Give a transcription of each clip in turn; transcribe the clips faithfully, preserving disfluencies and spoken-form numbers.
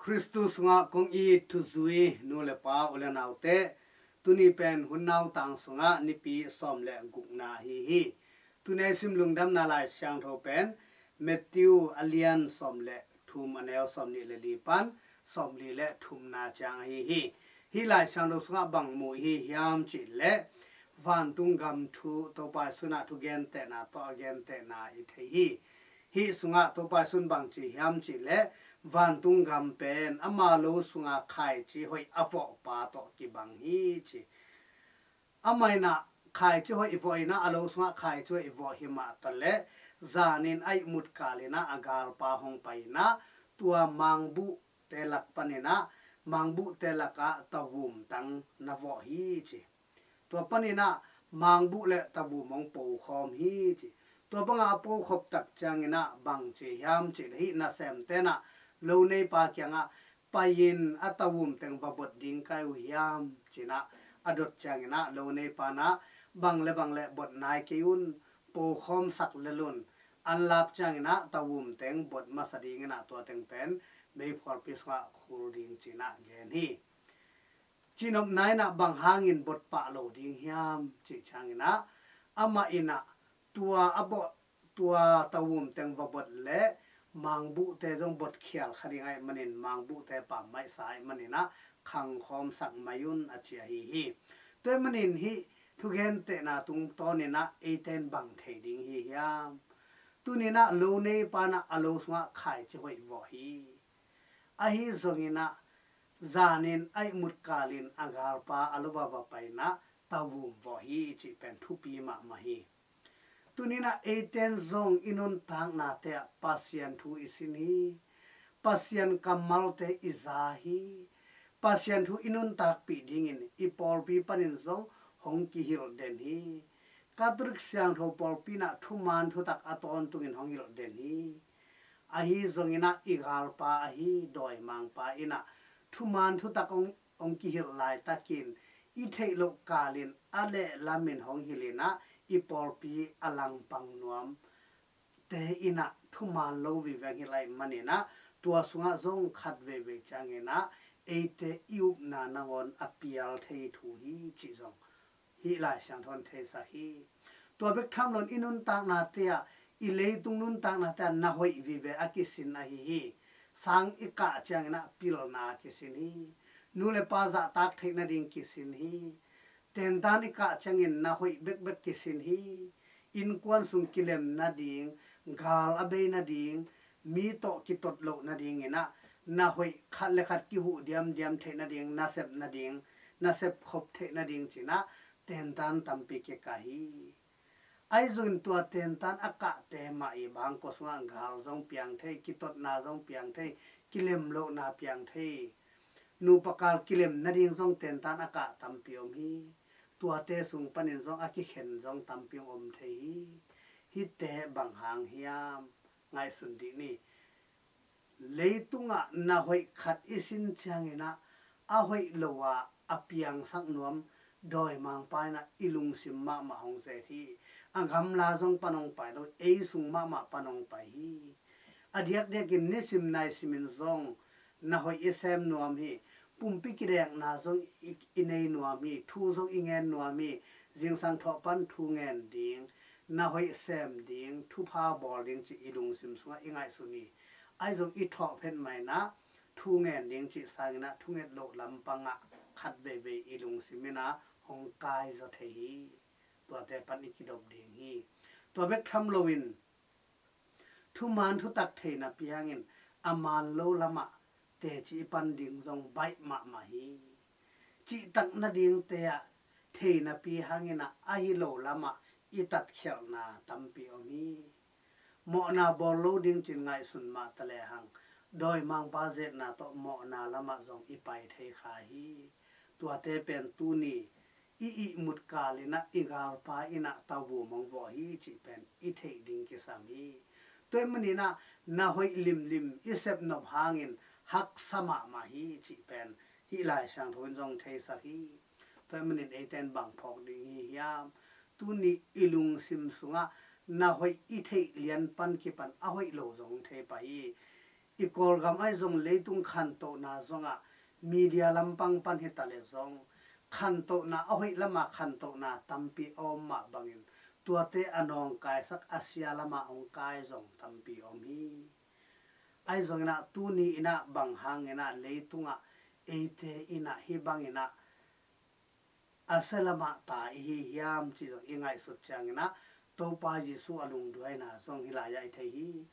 Khristu sungah kong it thuzui nu le pa, u le naute, tuni pen hun nautang sungah nipi sawm le gukna ahi hi. Tuni a i sim lungdamna Lai Siangtho pen Matthew a lian sawm le thum, a neu sawm nih le li pan sawm li le thumna ciang ahi hi. Hih Lai Siangtho sungah bang mu i hi hiam cih leh, vantung gam thu Topa Jesu in ah thugentehna tawh a gentehna i thei hi. Hih sungah Topa Jesu in bang ci hiam cih leh, vantung gam pen ama lo sunga khaici hoih a vawhpa tawh kibang hi ci. Amah in ah khaici hoih vawh in ah, a lo sungah khaici hoih vawh hi mah taleh, zanin a ihmut kal in ah a galpa hong pai in ah, tua mangbuhte lak pan in ah, mangbuhte lakah tavum tang na vawh hi ci. Tua pan in ah mangbuh le tavum hong pokhawm hi ci. Tua bangah a pokhop tak ciangin ah bang ci hiam cih leh, hih nasemte in ah lo neipa kiangah, pai-in a tavum teng va bot ding ka hi uh hiam ci-in ah a dot ciangin ah lo neipa in ah, bang le bang le bot nai kei un, pokhawmsak lel un, an lak ciangin ah tavum teng bot masa dingin ah tua teng pen meiphualpi sungah khul ding ci-in ah gen hi. Cihnopna in ah bang hangin bot pah lo ding hiam cih ciangin ah, amah in ah tua a bot, tua tavum teng va bot leh mangbuhte zong bot khial kha ding ahih manin mangbuhte pammaihsa ahih manin ah khangkhawmsak mai un a ci ahi hi. Tua ahih manin hih thugentehna tungtawn in ah eite in bang thei ding hi hiam? Tuni in ah lo neipa in ah a lo sungah khaici hoih vawh hi. Ahi zongin ah zanin a ihmut kalin a galpa a lo va va pai in ah tavum vawh hi cih pen thupi mahmah hi. Tuni in ah eite in zong i nuntaknate ah Pasian thu i sin hi. Pasian kammalte i za hi. Pasian thu i nuntakpih dingin i pawlpi panin zong hong kihilh den hi. Catholic Siangtho pawlpi in ah thuman thutak a tawntungin hong hilh den hi. Ahi zongin ah i galpa ahi dawimangpa in ah thuman thutak hong, hong kihilh laitakin i theih loh kalin a lehlamin hong hilh in ah i pawlpi a langpang nuamte in ah thuman lo vive hong hilh ahih manin ah tua sungah zong khat veivei ciangin ah eite i upna nangawn a pial thei thu hi cih zong hih Lai Siangtho in theisak hi. Tua bek tham loin i nuntaknate ah, i leitung nuntaknate ah na hoih vive a kisin ahi hi. Sang i kah ciangin ah pilna a kisin hi. Nu le pa zahtak theih nading kisin hi. Tentan i kah ciangin na hoih bekbek kisin hi. Innkuan sung kilem nading, gal a bei nading, mi tawh kitot loh nadingin ah na hoih khat le khat kihuh diamdiam theih nading, na sep nading, na sep khop theih nading ci-in ah tentan tampi kikah hi. Ahi zongin tua tentan a kahte mah i bangkua sungah gal zong piang thei, kitotna zong piang thei, kilem lohna piang thei. Nupa kal kilem nading zong tentan a kah tampi om hi. Tuate sung panin zong a kikhen zong tampi om thei hi. Hihte bang hang hiam? Ngaihsun dih ni. Leitungah na hoih khat i sin ciangin ah a hoih lo a a piangsak nuam dawimangpa in ah i lungsim mahmah hong zet hi. A gamla zong pan hong pai lo, ei sung mahmah pan hong pai hi. A diakdiakin nisim naisimin zong na hoih i sem nuam hi. Pumpi kidekna zong i, i nei nuam hi. Thu zong i ngen nuam hi. Zingsang thawh pan thu ngen ding, na hoih sem ding, thupha bawl ding cih i lungsim sungah i ngaihsun hi. Ahi zong i thawh phet mah in ah thu ngen ding cih sangin ah thunget loh lampangah khat veivei i lungsim in ah hong kai zaw thei hi. Tuate pan i kidop ding hi. Tua bek tham loin thuman thutak thei napi hangin a man lo lamah teci i pan ding zong baih mahmah hi. Cihtak nadingte ah thei napi hangin ah ahi lo lamah i tatkhialhna tampi om hi. Mawhna bawl lo ding ci-in ngaihsun mah ta lehang, dawimangpa zetna tawh mawhna lamah zong i pai thei kha hi. Tuate pen tuni i ihmut kal in ah i galpa in ah tavum hong vawh hi cih pen i theih ding kisam hi. Tua ahih manin ah na hoih limlim i sepnop hangin haksa mahmah hi cih pen hih Lai Siangtho in zong theisak hi. Tua ahih manin eite in bang phawk ding hi hiam? Tuni i lungsim sungah na hoih i theih lian pan kipan a hoih lo zong hong thei pah hi. I Kawlgam ahi zong leitung khantohna zongah media lampang pan hi ta leh zong khantohna, a hoih lamah khantohna tampi a om mah bangin tuate a nawngkaisak a sia lamah hong kai zong tampi om hi. Ahi zongin ah tuni in ah bang hangin ah leitungah eite in ah hih bangin ah a sia lamah ta i hi hiam cih zong i ngaihsut ciangin ah Topa Jesuh a lungduaina zong hih lai-ah i thei hi.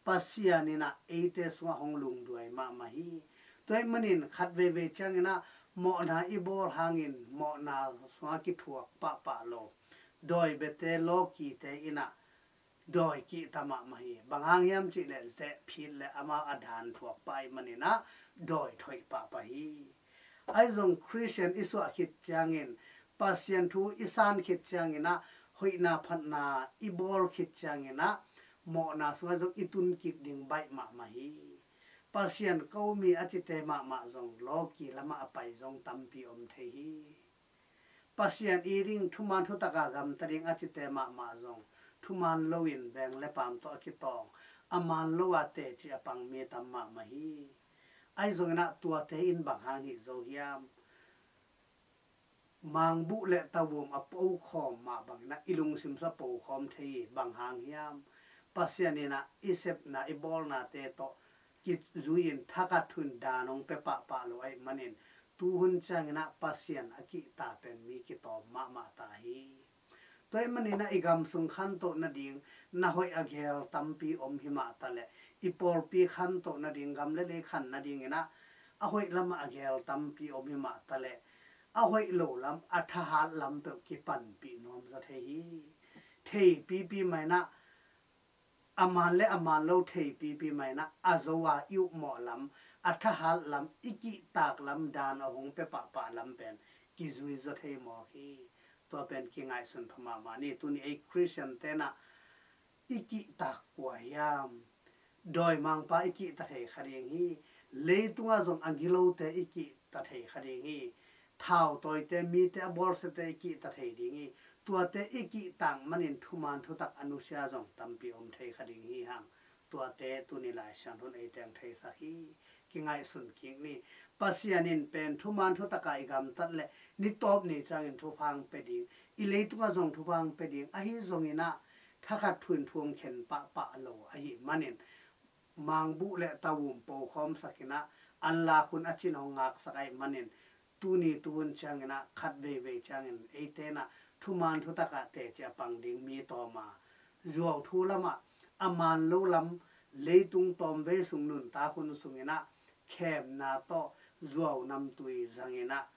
Pasian in ah eite sungah hong lungduai mahmah hi. Tua ahih manin khat veivei ciangin ah mawhna i bawl hangin mawhna sungah kithuak pahpah lo, dawi biate, lawkite in ah dawi kihta mahmah hi. Bang hang hiam cih leh zeh phit leh amau a daan thuak pah ahih manin ah dawi thoih pahpah hi. Ahi zong Khristian i suah khit ciangin, Pasian thu i san khit ciangin ah, hoihna phatna i bawl khit ciangin ah mawhna sungah zong i tun kik ding baih mahmah hi. Pasian ko mi a cite mahmah zong lawki lamah a pai zong tampi om thei hi. Pasian it ding, thuman thutaka gamta ding a cite mahmah zong thuman loin veng le paam tawh a kitawng, a man lo a teci a pang mi tam mahmah hi. Ahi zongin ah tuate in bang hang hih zo hiam? Mangbuh le tavum a pokhawm mah bangin ah i lungsim sungah pokhawm thei hi. Bang hang hiam? Pasian in ah i sepna, i bawlnate tawh kizui-in thakhat thu-in daan hong pia pahpah lo ahih manin tuhun ciangin ah Pasian a kihta pen mi kitawm mahmah ta hi. Tua ahih manin ah i gam sung khantoh nading na hoih a geel tampi om hi mah ta leh, i pawlpi khantoh nading, gam le lei khan nadingin ah a hoih lamah a geel tampi om hi mah ta leh, a hoih lo lam, a thahat lam peuh kipanpih nuam zaw thei hi. Theipipi mah in ah, a man le a man lo theipipi mah in ah, a zo a i upmawh lam, a thahat lam, i kihtak lam, daan a hong pia pahpah lam pen kizui zaw thei mawk hi. Tua pen kingaihsun pha mahmah ni. Tuni ei Khristian te'n ah i kihtak kua hiam? Dawimangpa i kihta thei kha ding hi. Leitungah zong a gilote i kihta thei kha ding hi. Thautawite, mite a bawlsiate i kihta thei ding hi. Tuate i kihtak manin thuman thutak a nusia zong tampi om thei kha ding hi hang. Tuate tuni Lai Siangtho in eite hong theisak hi. Kingaihsun kik ni. Pasian in pen thuman thutaka i gamtat leh ni tawp ni ciangin thupha hong pia ding, i leitungah zong thupha hong pia ding. Ahi zongin ah thakhat thu-in thu hong khen pahpah lo ahih manin, mangbuh le tavum pokhawmsak in ah, anlak hun a cin hong ngaksak ahih manin, tuni tuhun ciangin ah khat veivei ciangin eite'n ah thuman thutakah teci a pang ding mi tawm a, zuau thu lamah, a man lo lam, leitung tawmvei sung nuntak hun sungin ah khemna tawh zuau namtui zangin ah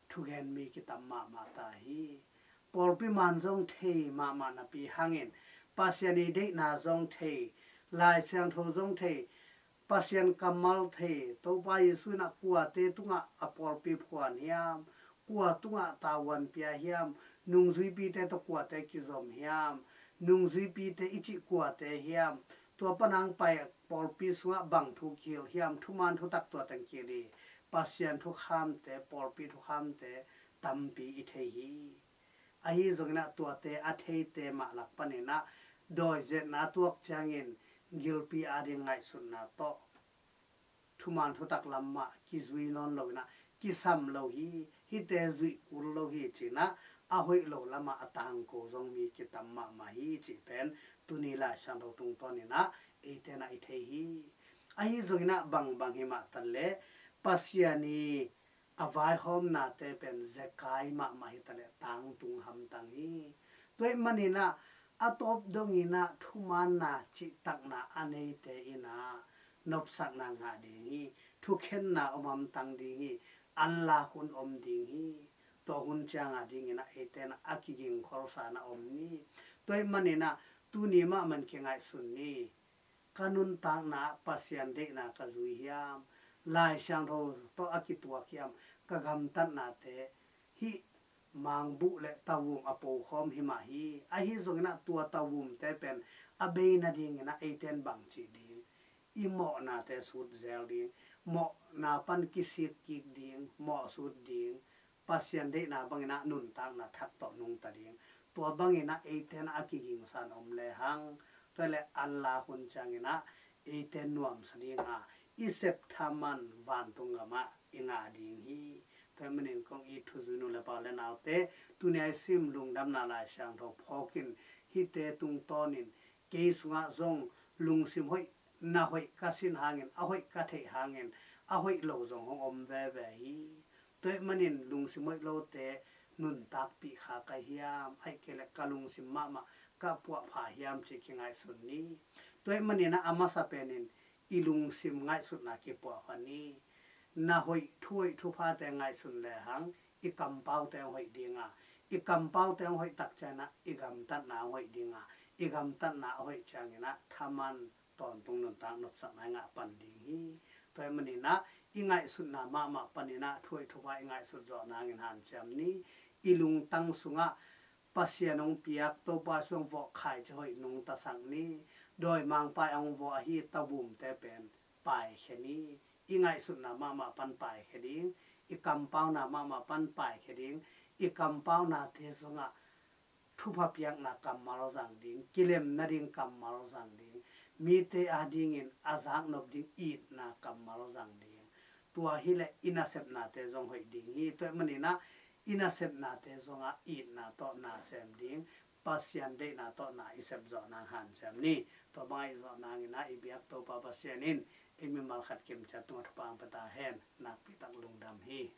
thugen mi kitam mahmah ta hi. Pawlpi man zong thei mahmah napi hangin, Pasian i deihna zong thei, Lai Siangtho zong thei, Pasian kammal thei, Topa Jesuh in ah kuate tungah a pawlpi phuan hiam, kua tungah tavuan pia hiam, nungzuipite tawh kuate kizom hiam, nungzuipite i cih kuate hiam, tua pan hong pai pawlpi sungah bang thu kihilh hiam, thuman thutak tua teng kihilh hi. Pasian thukhamte, pawlpi thukhamte tampi i thei hi. Ahi zongin ah tuate a theite mah lak panin ah dawi zetna a tuak ciangin gilpi ading ngaihsutna tawh thuman thutak lam mah kizui nawn lo in ah, kisam lo hi, hihte zuih kul lo hi ci-in ah, a hoih lo lamah a tangko zong mi kitam mahmah hi cih pen tuni Lai Siangtho tungtawnin ah eite'n ah i thei hi. Ahi zongin ah bangbang hi mah ta leh, Pasian i a vaihawmnate pen zekai mahmah hi ta leh tangtung hamtang hi. Tua ahih manin ah a tawp dongin ah thumaanna cihtakna a neite in ah nopsakna ngah ding hi. Thukhenna om hamtang ding hi. Anlak hun om ding hi. Tua hun ciang adingin ah eite'n ah a kigingkholsa na om ni. Tua ahih manin ah tuni mahmah in kingaihsun ni. Ka nuntakna ah Pasian deihna ka zui hiam? Lai Siangtho tawh a kituak hiam? Ka gamtatnate hih mangbuh le tavum a pokhawm hi mah hi. Ahi zongin ah tua tavumte pen a bei nadingin ah eite'n bang cih ding? I mawhnate sut zel ding, mawhna pan kisik kik ding, mawh sut ding, Pasian deihna bangin ah nuntakna thak tawh nungta ding. Tua bangin ah eite'n ah a kigingsa na om lehang, tua leh anlak hun ciangin ah eite nuamsa dinga i sep thaman vantung gamah i ngah ding hi. Tua ahih manin kong it thuzui nu le pa le naute, tuni a i sim Lungdamna Lai Siangtho phawk in, hihte tungtawnin kei sungah zong lungsim hoih, na hoih ka sin hangin, a hoih ka theih hangin, a hoih lo zong hong om veve hi. Tua ahih manin lungsim hoih lote nuntakpih kha ka hiam, ahih kei leh ka lungsim mahmah ka puahpha hiam cih kingaihsun ni. Tua ahih manin ah a masa penin i lungsim ngaihsutna kipuahpha ni. Na hoih, thu hoih thuphate ngaihsun lehang i kampaute hong hoih dinga, i kampaute hong hoih tak ciangin ah i gamtatna hong hoih dinga, i gamtatna a hoih ciangin ah thaman tawntung nuntak nopsakna i ngah pan ding hi. Tua ahih manin ah i ngaihsutna mahmah panin ah thu hoih thupha i ngaihsut zawh nangin hanciam ni. I lungtang sungah Pasian hong piak, Topa sung vawh khaici hoih nungtasak ni. Dawimangpa in hong vawh ahi tavumte pen paikhia ni. I ngaihsutna mahmah pan paikhia ding, i kampauna mahmah pan paikhia ding, i kampaunate sungah thupha piakna kammal zang ding, kilem nading kammal zang ding, mite adingin a zaknop ding itna kammal zang ding. Tua hileh i nasepnate zong hoih ding hi. Tua ahih manin ah i nasepnate zongah itna tawh na sem ding, Pasian deihna tawh na i sep zawh nang hanciam ni. Tua bang a i zawh nangin ah i biak Topa Pasian in i mimal khat kimciat tungah thupha hong pia ta hen. Nakpi tak lungdam hi.